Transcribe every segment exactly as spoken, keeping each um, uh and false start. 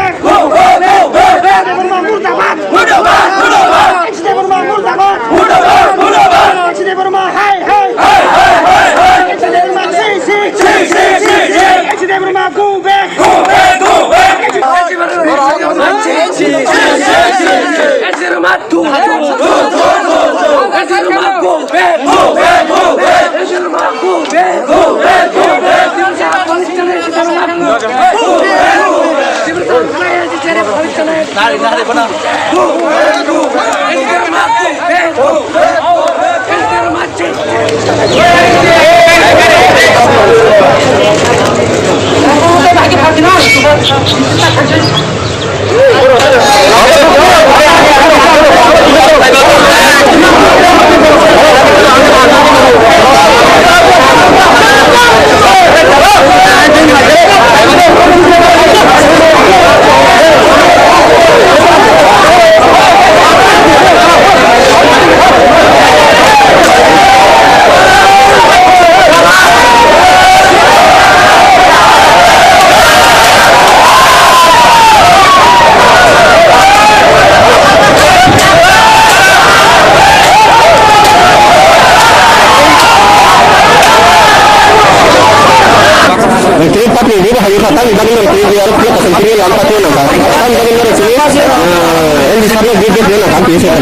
back. Go back, go back, go back. Debbarma murdabad. Murdabad, murdabad. Debbarma murdabad. Murdabad, murdabad. Debbarma hai hai. Hai hai hai hai. Debbarma si si. Si si si si. Debbarma go back. Go back, go back. Tei patni rwi bahai wngkha, tamni bagwi no tei rwi aro phiyok kaisa tei rwi ang patni nangkha. Tamni bagwi no tini, eh, M D sir no vote rwna nangkha, P S A khe.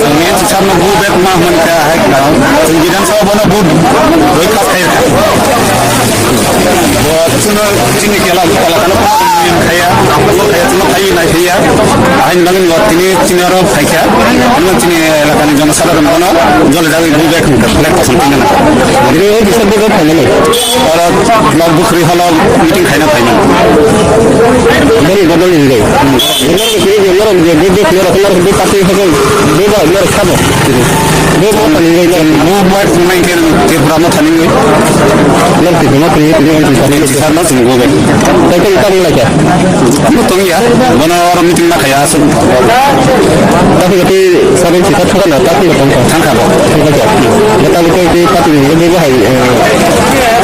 Chwng M D sir no vote rwna hwn kha hai khna. Chwng Bidhan Sabha bono vote rwi khas khai kha. Bo chwngno chini kela, kela kano khaya, khaya, chwngno khai nai khaya. Hain bagwi no tini chini aro khai kha. Ano chini elakani jonosadharon bono jole jagwi vote rwi khna. Black person tingna. Bini o kisa bego phaimani. Oro block bukhri holo meeting khaina phaimani. Bini bodol ni dei. Bini ni kiri ni norok je de de norok norok de pati hajai de ba norok sabo. De ba pani ni dei. Mo mo mai ke Tripura mo thani ni. Norok ti mo kiri ni ni. Ni sa na sung go be. Tai tai tang la kya? Mo tong ya. Bono oro meeting na khaya asuk. Tapi tapi saben sita thaka na tapi tong ka. Thangka ba. Thangka kya? Tapi ko ti tapi ni ni hai.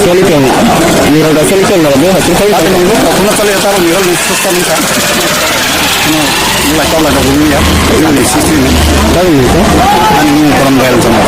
Solution, ni rada solution na, ni hati sai. Ate nunggu, kuna chale ata nunggu, nunggu sukta nunggu. Nunggu lai kau lai nunggu ya, ini ni sisi ni. Tahu ni tu? Ani nunggu kolam bayar sama.